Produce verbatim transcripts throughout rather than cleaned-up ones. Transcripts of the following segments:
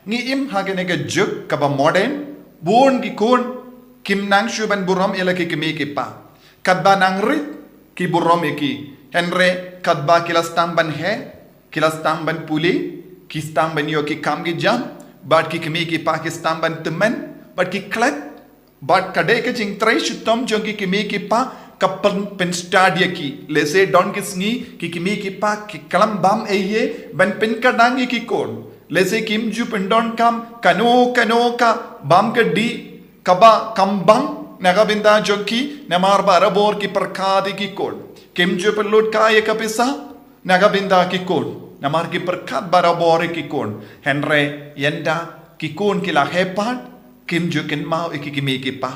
Ngi im ha kane ka juk kaba modern, bun ki khun kim nang shuh ban burom ïa la ki kmie ki kpa. Katba nang rit ki burom ïa ki. Hynrei katba ki la sdang ban heh, ki la sdang ban pule, ki sdang ban ïoh ki kam ki jam, bad ki kmie ki kpa ki sdang ban tymmen, bad ki klet, bad ka dei ka jingtrei shitom jong ki kmie ki kpa ka pyn, pynstad ïa ki. Lehse don ki sngi ki kmie ki kpa ki khlem bam ei ei ban pynkdang ïa ki khun. Lehse kim ju pyndonkam kano kano ka bam ka dih kaba kham bang na ka bynta jong ki, namar barabor ki pyrkhat ïa ki khun. Kim ju pynlut kai ïa ka pisa na ka bynta ki khun, namar ki pyrkhat barabor ïa ki khun. Hynrei ynda ki khun ki la heh pat, kim ju kynmaw ïa ki kmie ki kpa.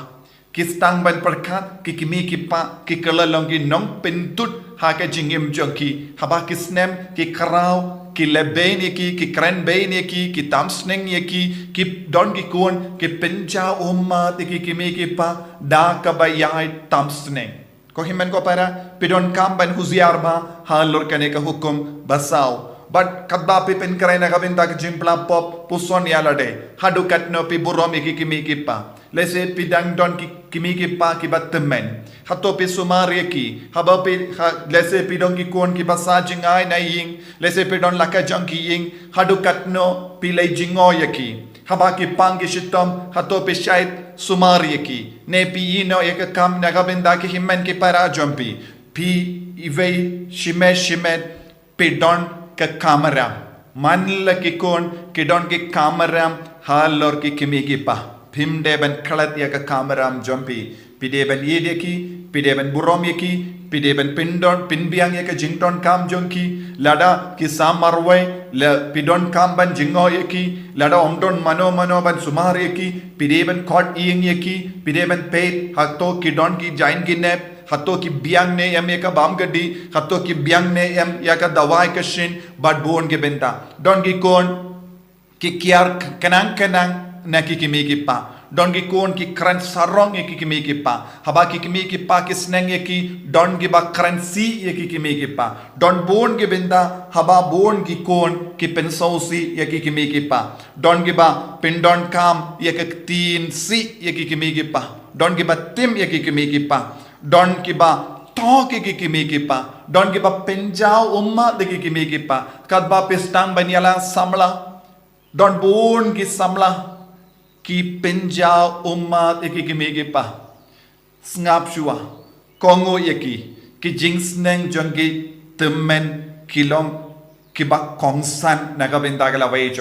Ki sdang ban pyrkhat, ki kmie ki kpa ki kylla long ki nongpynthut ha ka jingim jong ki. Haba ki snem ki khraw, ki leh beiñ ïa ki, ki kren beiñ ïa ki, ki tam sneng ïa ki, ki don ki khun, ki pynjaw ummat ïa ki kmie ki kpa da kaba ïai tam sneng. Ko hynmen ko para, phi donkam ban husiar bha halor kane ka hukum ba saw. Bad katba phi pynkhreh na ka bynta ka jingpla pop, puson ïa lade. Haduh katno phi burom ïa ki kmie ki kpa. Lehse phi dang don ki kmie ki kpa kiba tymmen. Hato phi sumar ïa ki. Haba phi, ha, lehse phi don ki khun kiba sah jngai na ïing. Lehse phi don la ka jong ki ïing. Haduh katno phi leh jngai ïa ki. Haba ki pang ki shitom, hato phi shait sumar ïa ki. Ne phi ïehnoh ïa ka kam na ka bynta ki hynmen ki para jong phi. Phi iwei shimet shimet, phi don ka kamram. Man la ki khun ki don ki kamram halor ki kmie ki kpa. Phim dei ban klet ïa ka kamram jong phi. Phi dei ban ïeit ïa ki, phi dei ban burom ïa ki, phi dei ban pyndon, pynbiang ïa ka jingdonkam jong ki. Lada ki sah marwei, la phi donkam ban jngoh ïa ki. Lada ym don mano mano ban sumar ïa ki, phi dei ban khot ïing ïa ki, phi dei ban peit hato ki don ki jaiñ ki nep, hato ki biang ne em ïa ka bam ka dih, hato ki biang ne em ïa ka dawai ka shin, bad bun ki bynta. Don ki khun ki kiar khnang khnang na ki kmie ki kpa. Don ki khun ki kren sarong ïa ki kmie ki kpa. Haba ki kmie ki kpa ki sneng ïa ki, don kiba kren sih ïa ki kmie ki kpa. Don bun ki bynta haba bun ki khun ki pynsngewsih ïa ki kmie ki kpa. Don kiba pyndonkam ïa ka ktien sih ïa ki kmie ki kpa. Don kiba tim ïa ki kmie ki kpa. Don kiba thok ïa ki kmie ki kpa. Don kiba pynjaw ummat ïa ki kmie ki kpa. Katba phi sdang ban ïalang samla, don bun ki samla ki pynjaw ummat ïa ki kmie ki kpa. Sngap shuwa, kohnguh ïa ki. Ki jingsneng jong ki tymmen, ki long kiba kongsan na ka bynta ka lawei jong